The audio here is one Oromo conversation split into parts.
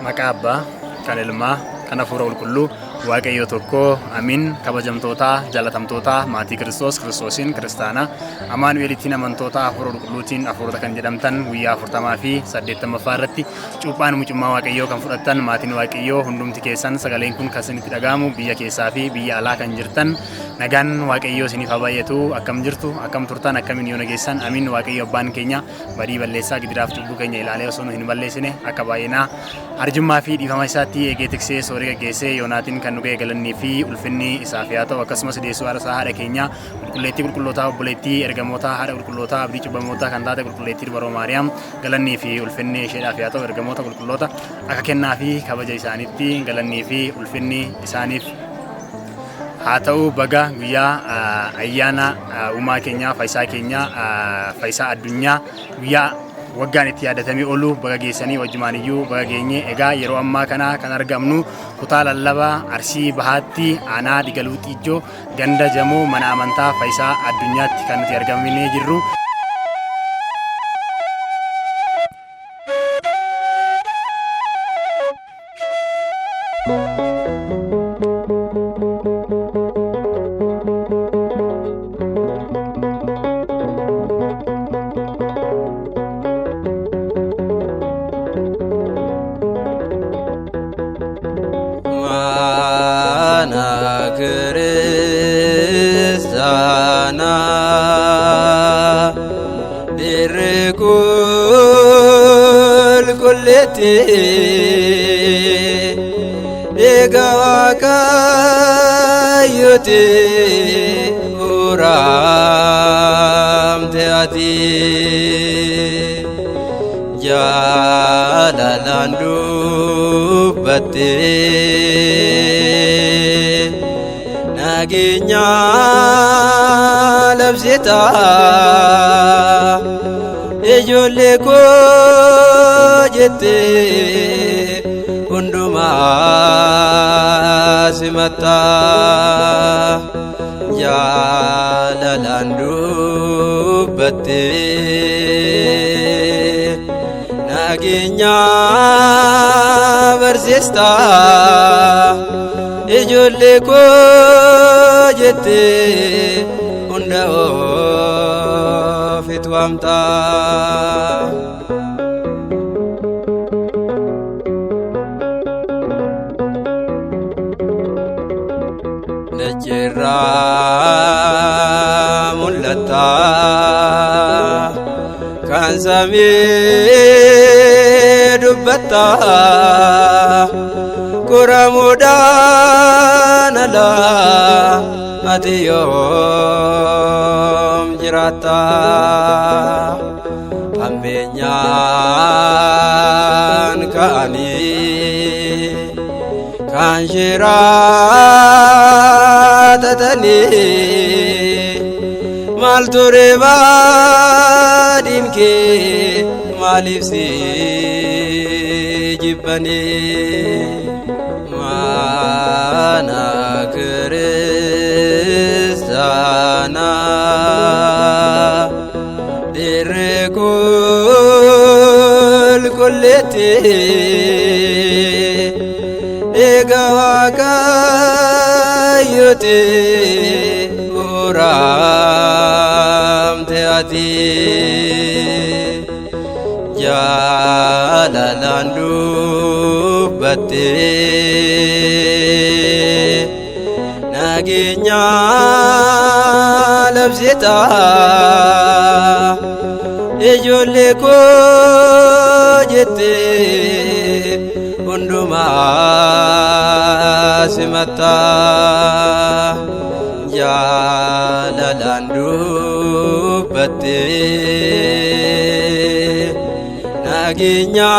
Maqaa Abbaa, kan Ilmaa, kan Hafuura Qulqulluu, Waaqayyo tokko, amiin. Kabajamtootaa, jaalatamtootaa, maatii Kiristoos, Kiristoosiin, Kiristaanaa, Amaanu'eelittiin amantoota Hafuura Qulqulluutiin hafuurota kan jedhamtan guyyaa 40 fi 80ffaa irratti cuuphaan mucummaa Waaqayyoo kan fudhattan maatiin Waaqayyoo hundumti keessan sagaleen kun kan isinitti dhaga'amu biyya keessaa fi biyya alaa kan jirtan nagaan Waaqayyoo isiniif haa baay'atu. Akkam jirtu? Akkam turtan? Akkamiin yoo nageessan? Amiin. Waaqayyo abbaan keenya badii balleessaa gidiraaf cubbuu keenya ilaalee osoo nu hin balleessine akka baay'inaa arjummaa fi dhiifama isaatti eegee tiksee soorii gaggeessee yoonaatiin kan nu ga'e galannii fi ulfinni isaaf yaa ta'u. Akkasumas deessuu haadha isaa haadha keenyaa qulqulleettii qulqullootaa obboleettii ergamootaa haadha qulqullootaa abdii cubbamootaa kan taate qulqulleettii dubaroo Maariyaam galannii fi ulfinni isheedhaaf yaa ta'u. Ergamoota qulqulloota akka kennaa fi kabaja isaaniitti galannii fi ulfinni isaaniif haa ta'u. Baga guyyaa ayyaana uumaa keenyaa fayyisaa keenyaa fayyisaa addunyaa guyyaa waggaan itti yaadatamee oolu baga geessanii wajjumaan iyyuu baga geenye. Egaa yeroo ammaa kana kan argamnu kutaa lallabaa Arsii Bahaatti aanaa Digaluu Xiijjoo ganda Jamoo mana amantaa fayyisaa addunyaatti kan nuti argamnee jirru. Mana kiristaanaa dirri qulqulleetti dhiiga Waaqayyooti furamte ati jaalalaan dubbatte nageenya labsita ijoollee koo jette hundumaa simatta jaalalaan dubbatte nageenya barsiista ijoollee koo jette hunda ofitti waamta. Dachirraa mul'ata kan samii dubbata qoramuudhaan alaa ati yoom jiraatta hammeenyaan ka'anii kan shiraatatanii maal ture baadiin kee maaliif si jibbanii mana kiristaanaa dirri qulqulleetti dhiiga Waaqayyooti furamte ati jaalalaan dubbatte nageenya labsita ijoollee koo jette hundumaa simatta jaalalaan dubbatte nageenya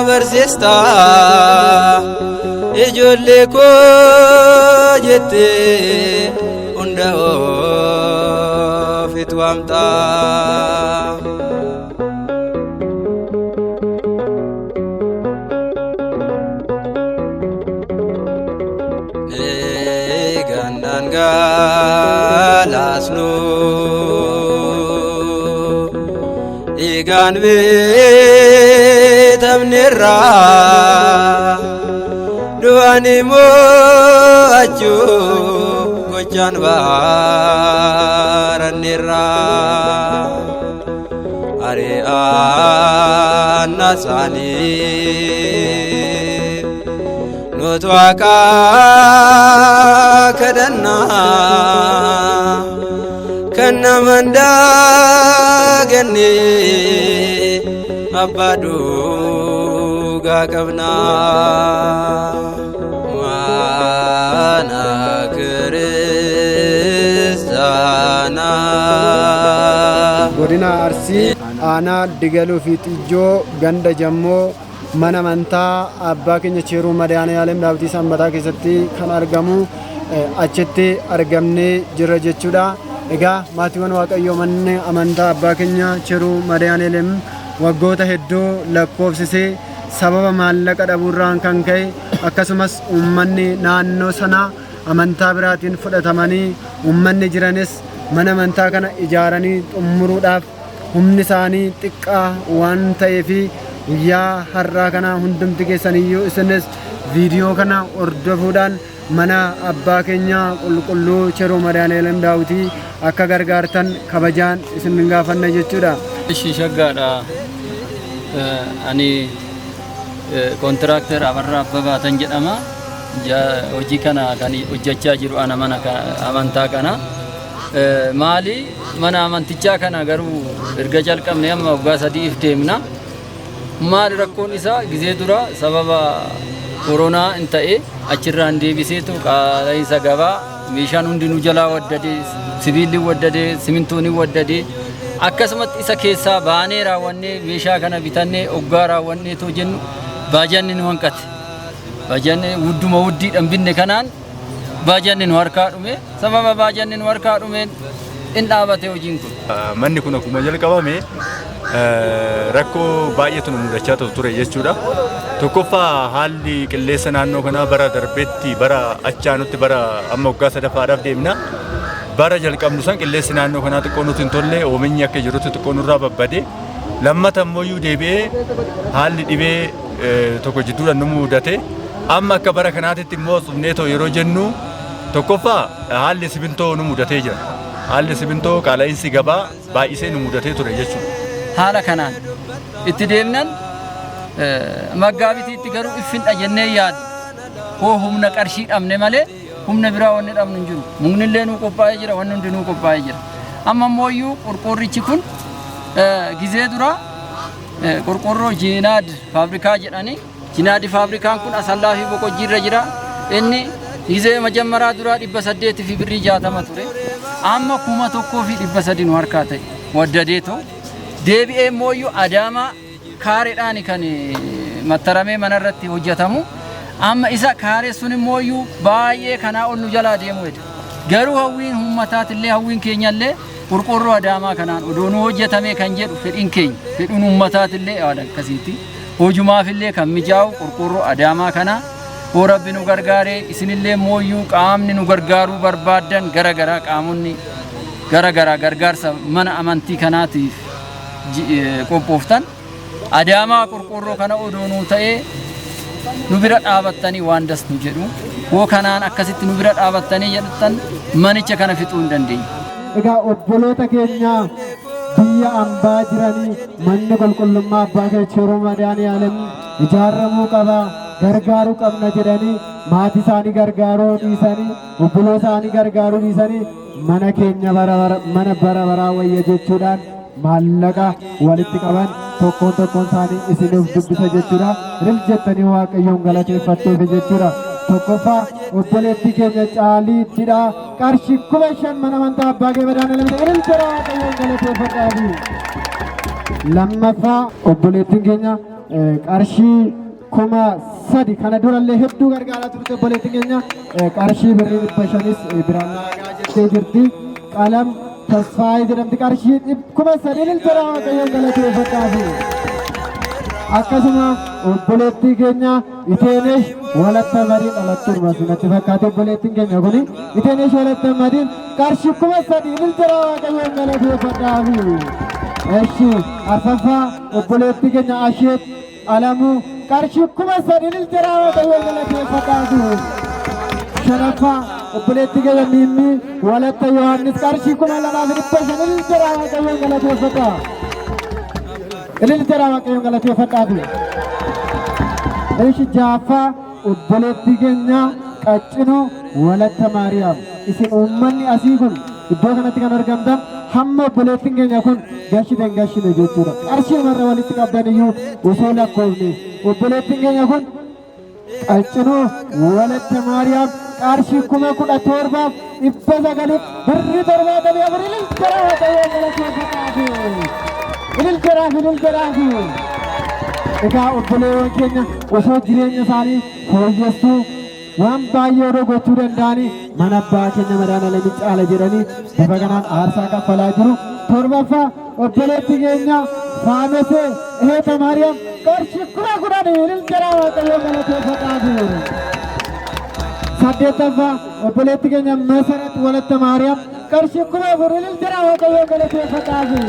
barsiista ijoollee koo jette hunda ofitti waamta. Dhiigaan dhangalaasnu dhiigaan bitamneerra Dadhabneerra du'ani mo'achuu gochaan baaranneerra ari'aanna isaanii nutu waaqa kadhannaa kan nama hin daaganne abbaa dhugaa qabna. Mana kiristaanaa. Godina Arsii aanaa Digaluu fi Xijjoo ganda Jammoo mana amantaa abbaa keenya Cheeruu Madaaniyaalem Daawwitii Sanbataa keessatti kan argamu achitti argamnee jirra jechuudha. Egaa maatiiwwan Waaqayyoo, manni amantaa abbaa keenya Cheeruu Madaaniyaalem waggoota hedduu lakkoofsisee sababa maallaqa dhabuurraan kan ka'e, akkasumas uummanni naannoo sanaa amantaa biraatiin fudhatamanii, uummanni jiranis mana amantaa kana ijaaranii xumuruudhaaf humni isaanii xiqqaa waan ta'eefi, guyyaa har'aa kana hundumti keessaniyyuu isinis viidiyoo kana hordofuudhaan mana abbaa keenya qulqulluu Cheruu Madaaniyaalem Daawitii akka gargaartan kabajaan isin gaafanna jechuudha. Ishi shaggaadha. Ani kontiraakter Abarraa Abbabaatan jedhama. Hojii kana kan hojjechaa jiru ana mana amantaa kana. Maali, mana amantichaa kana garuu erga jalqabne amma waggaa 3f deemna. Maali rakkoon isaa? Gizee dura sababa koronaa hin ta'e, achirraan deebiseetu qaala'insa gabaa, meeshaan hundinuu jalaa waddadee, sibiilli waddadee, simintoon waddadee, akkasumatti isa keessaa baanee raawwannee meeshaa kana bitannee oggaa raawwannee too jennu baajanni nu hanqate. Baajanni wudduma wuddiidhaan binne kanaan baajanni nu harkaa dhume. Sababa baajanni nu harkaa dhumeen in dhaabate hojiin kun. Manni kun akkuma jalqabame rakkoo baay'eetu nu mudachaa ture jechuudha. Tokkoffaa, haalli qilleensa naannoo kanaa bara darbeetti, bara achaanutti, bara amma waggaa sadaffaadhaaf deemna. Bara jalqabnu san qilleensi naannoo kanaa xiqqoo nutti hin tolle, oomishni akka jirutti xiqqoo nurraa babbade. Lammata immoo deebi'ee haalli dhibee tokko jidduudhaan nu mudate. Amma akka bara kanaatitti immoo cufneetoo yeroo jennu, tokkoffaa haalli simintoo nu mudatee jira. Haalli simintoo, qaala'insi gabaa baay'isee nu mudatee ture jechuudha. Haala kanaan itti deemnan maggaabitiitti garuu iffinha jennee yaadna. Hoo humna qarshii dhabne malee humna biraa wanni dhabnu hin jiru. Mukni illee nuu qophaa'ee jira, wanni hundi nuu qophaa'ee jira. Amma immoo qorqoorrichi kun gizee dura qorqoorroo Jiinaad faabrikaa jedhanii, Jinaadi faabrikaan kun Asallaa fi Boqojjiirra jira. Inni gizee majammaraa duraa 860 ture. Amma 1300 nu harkaa ta'e waddadeetoo. Deebi'ee immoo Adaamaa kaareedhaan kan mattaramee manarratti hojjetamu. Amma isa kaaree sun immoo baay'ee kanaa ol nu jalaa deemu jedha. Garuu hawwiin uummataatillee, hawwiin keenyallee qorqoorroo Adaamaa kanaan odoo nu hojjetame kan jedhu fedhiin keenya, fedhiin uummataatillee waan akkasiiti. Hojumaafillee kan mijaa'u qorqoorroo Adaamaa kana. Hoo Rabbi nu gargaaree, isinillee mooyyuu qaamni nu gargaaruu barbaaddan gara garaa, qaamonni gara garaa gargaarsa mana amantii kanaatiif qophooftan, Adaamaa qorqoorroo kana odoo nuu ta'ee nu bira dhaabattanii waan das nu jedhu. Hoo kanaan akkasitti nu bira dhaabattanii jedhattan, manicha kana fixuu hin dandeenye. Egaa obboloota keenya biyya ambaa jiranii, manni qulqullummaa abbaa keenya Cheruu Madaaniyaalem ijaaramuu qaba, gargaaruu qabna jedhanii, maatii isaanii gargaaruu dhiisanii, obboloota isaanii gargaaruu dhiisanii, mana keenya bara mana bara baraa wayya jechuudhaan maallaqa walitti qaban tokkoon tokkoon isaanii isiniif dubbisa jechuudha. Ril jettanii Waaqayyoon galateeffattuufi jechuudha. Tokkoffaa, obboleettii keenya Caalii Didhaa, qarshii 5000 mana amantaa abbaa kee Madaaniyaalem. Ril jedha, Waaqayyoon galateeffadhaafi. Lammaffaa, obboleettiin keenya qarshii 3000, kana durallee hedduu gargaaraa turte obboleettiin keenya, qarshii birrii 500s biraan naagaa jettee jirti. Qalam Tasfaayee jedhamti, qarshii 3000. Ril jedha, Waaqayyoon galateeffadhaafi. Akkasuma obboleettii keenya Iteenesh Walatta Madiin, dhalattuun natti fakkaate obboleettiin keenya kuni, Iteenesh Walatta Madiin qarshii 3000. Ril jedha, Waaqayyoon galateeffadhaafi. Eshi, arfaffaa, obboleettii keenya Asheet Alamuu qarshii 3000 ilil jedhaa Waaqayyoon galateeffadhaatu. Shanaffaa obboleettii keenya Miimmii Walatta Yohaannis qarshii 2500 ilil jedhaa Waaqayyoon galateeffadhaa. Ilil jedhaa Waaqayyoon galateeffadhaatu. Ishi jaaffaa obboleettii keenya Qaccinuu Walatta Maariyaam. Isin uummanni asii kun iddoo kanatti kan argamtan hamma obboleettiin keenya kun gashite hin gashine jechuudha. Qarshii namarra walitti qabdan iyyuu osoo lakkoofne obboleettiin keenya kun Qaccinuu Walatta Maariyaam qarshii 17,900 birrii 74 ilil jedhaa Waaqayyoon galateeffadhaafi. Ilil jedhaafi, ilil jedhaafi. Egaa obboleewwan keenya osoo jireenya isaanii fooyyessuu waan baay'ee odoo gochuu danda'anii mana abbaa keenya Madhaanalami caala jedhanii bifa kanaan aarsaa kaffalaa jiru. Torbaffaa obboleetti keenya Faanosee Eheeta Maariyaam qarshii 10,000 ilil jedhaa Waaqayyoon galateeffadhaafi. Saddeettaffaa obboleetti keenya Masarat Walatta Maariyaam qarshii 4,000 ilil jedhaa Waaqayyoon galateeffadhaafi.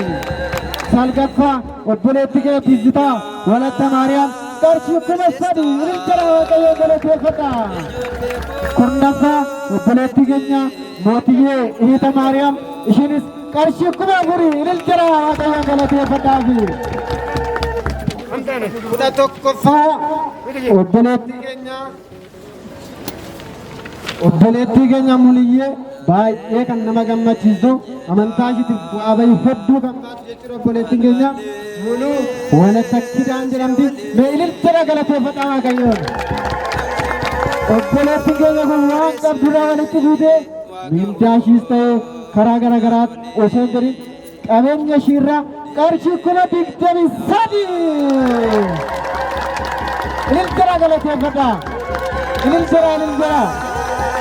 Salgaffaa obboleetti keenya Tizzitaa Walatta Maariyaam qarshii 3000 ilil jedhaa Waaqayyoon galateeffadhaa. Kurnaffaa obboleetti keenya Mootiyyee Ihiita Maariyaam ishiinis qarshii 4,000 ilil jedhaa Waaqayyoon galateeffadhaafi. 11ffaa obboleettii keenya Muliyyee baay'ee kan nama gammachiistu amantaa ishiitiif bu'aa bahii hedduu kan baatu jechuudha obboleettiin keenya Muluu Walatta Kidaan jedhamti. Mee ilil jedha galateeffadhaa Waaqayyoon. Obboleettiin keenya kun waan qabdurraa walitti fuutee mindaa ishiis ta'ee karaa gara garaatti osoo hin jedhin qabeenya ishiirraa qarshii 23,000. Ilil jedhaa galateeffadhaa. Ilil jedhaa, ilil jedhaa.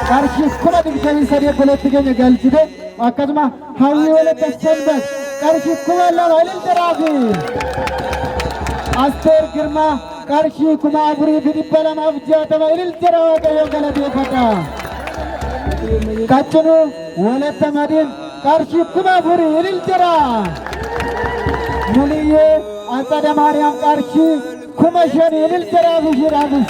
Qarshii 23,000 obboleetti keenya galchite akkasuma Hawwii Walatta Sanbat qarshii 2,000 ilil jedhaafi. Asteer Girmaa qarshii 4,260 ilil jedha Waaqayyoon galateeffadhaa. Qaccinuu Walatta Madiin qarshii 4,000 ilil jedha. Muliyyee Atsada Maariyaam qarshii 5,000 ilil jedhaaf ishiidhaafis.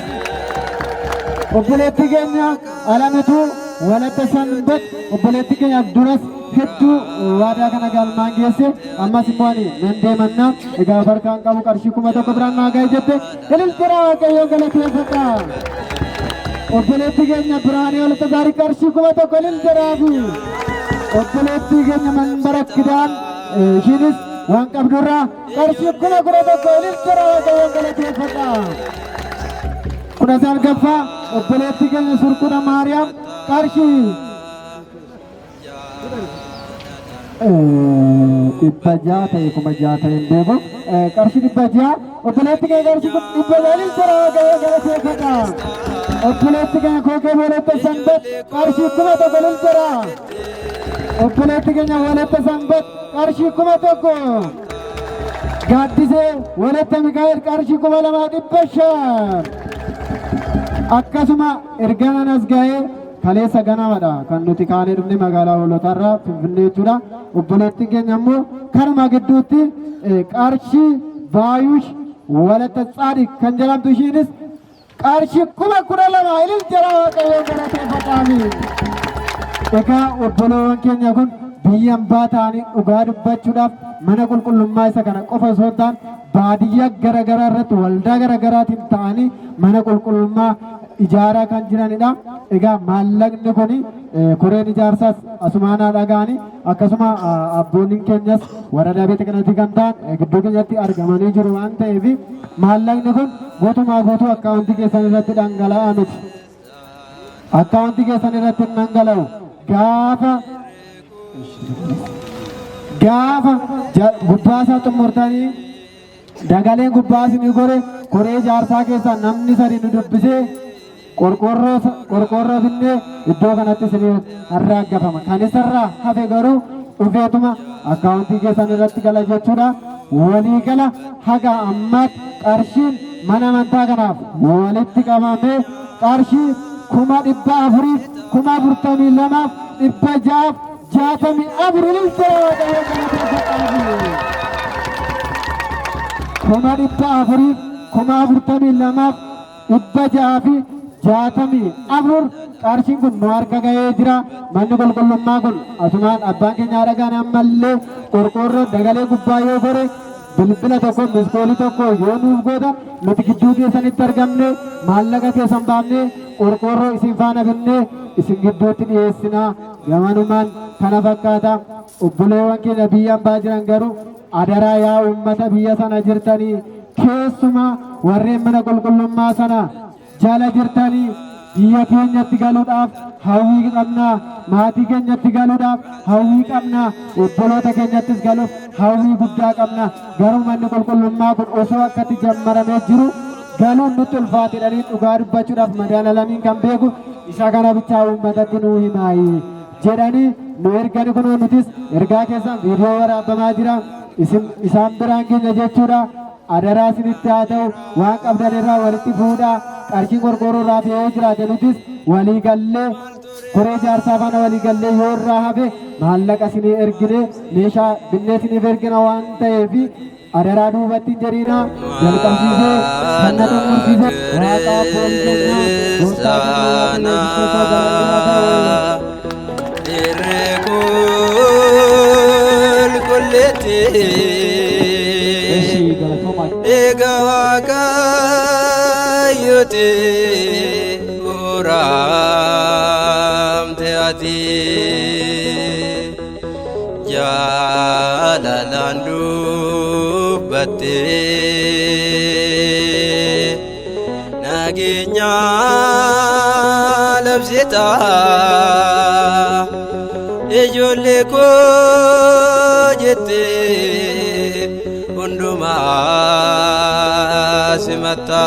Obboleettii keenya Alamituu Walatta Sanbat obboleettii keenya duras hedduu waadaa kana galmaan geesse ammas immoo ani nan deemannaa egaa barkaan qabu qarshii 1,000 biraan naa ga'e jette ilil jedhaa Waaqayyoon galateeffadha. Obboleettii keenya Biraanee Walatta Zaarii qarshii 1,000 ilil jedhaafi. Obboleettii keenya Manbara Kidaan ishiinis waan qabdurraa qarshii 11,000 ilil jedhaa Waaqayyoon galateeffadha. 19ffaa obboleettii keenya Surquna Maariyaam qarshii 600 ta'e 6,000 ta'e hin beeku qarshii 600 obboleettii keenya qarshii 600 ilil jedhaa Waaqayyoon galateeffadha. Obboleettii keenya Kookee Walatta Sanbat qarshii 1,000 ilil jedhaa. Obboleettii keenya Walatta Sanbat qarshii 1,000. Gaaddisee Walatta Mikaa'el qarshii 2,500. Akkasuma ergaan as ga'ee kaleessa ganamadha kan nuti kaanee dhufne magaalaa Hoolotaarraa Finfinnee jechuudha. Obboleettiin keenya immoo kanuma gidduutti qarshii Baayush Walatta Tsaadiq kan jedhamtu ishiinis qarshii 12,000 ilil jedhaa Waaqayyoon galateeffadhaami. Egaa obboloowwan keenya kun biyya ambaa ta'anii dhugaa dubbachuudhaaf mana qulqullummaa isa kana qofa osoo hin taane baadiyyaa gara garaa irratti waldaa gara garaatiin ta'anii mana qulqullummaa ijaaraa kan jiranidha. Egaa maallaqni kun koreen ijaarsaas asumaanaa dhaga'anii akkasuma abboonni keenyas waradaa beeta kanatti kan ta'an gidduu keenyatti argamanii jiru waan ta'eef maallaqni kun guutumaa guutuu akkaawuntii keessan irratti dhangala'aa miti. Akkaawuntii keessan irratti hin dhangala'u. Gaafa gubbaa isaa xumurtanii dagaleen gubbaa isinii gore koree ijaarsaa keessaa namni sadi nu dubbisee qorqoorroo binnee iddoo kanatti isinii arraaggafama. Kan isarraa hafe garuu dhufeetuma akkaawuntii keessan irratti gala jechuudha. Waliigala haga ammaatti qarshiin mana amantaa kanaaf walitti qabamee qarshii 442,664 ilil jedha Waaqayyoon galateeffadhaafi. 400,000. 42,664 qarshiin kun nu harka ga'ee jira. Manni qulqullummaa kun asumaan abbaan keenya dhagaan ammallee qorqoorroo dagalee gubbaa yoo gore bilbila tokko miskoolii tokko yoo nuuf gootan nuti gidduu keessanitti argamne maallaqa keessan baafne qorqoorroo isin faana binne isin gidduutti dhiyeessina. Gamanumaan kana fakkaata. Obboleewwan keenya biyya ambaa jiran garuu adaraa yaa uummata biyya sana jirtanii, keessumaa warreen mana qulqullummaa sana jala jirtanii, biyya keenyatti galuudhaaf hawwii qabna, maatii keenyatti galuudhaaf hawwii qabna, obboloota keenyattis galuuf hawwii guddaa qabna. Garuu manni qulqullummaa kun osoo akkatti jammaramee jiru galuun nutti ulfaatedhanii dhugaa dubbachuudhaaf madaalamiin kan beeku isa kana bichaa uummatatti nuu himaayi jedhanii nu ergani. Kunoo nutis ergaa keessan viidiyoo waraabamaa jira isin isaan biraan keenya jechuudha. Adaraa isinitti haa ta'u, waan qabdan irraa walitti fuudhaa. Qarshiin qorqoorroo irraa fe'ee jiraate nutis walii gallee, koree jaarsaa faana walii gallee, yoo irraa hafe maallaqa isinii ergine meeshaa binnee isiniif ergina waan ta'eef adaraa duubatti hin jedhinaa. Jalqabsiisee kan na xumursiise Waaqa abboon keenya gooftaa keenya Waaqayyo Yesuus Kiristoos galanni haa ta'u. Irree qulqulleetti Eshi, galatoomaa. Eega Waaqayyooti uramte ati jaalalaan dubbatte nageenya labsita ijoollee koo jette hundumaa simatta.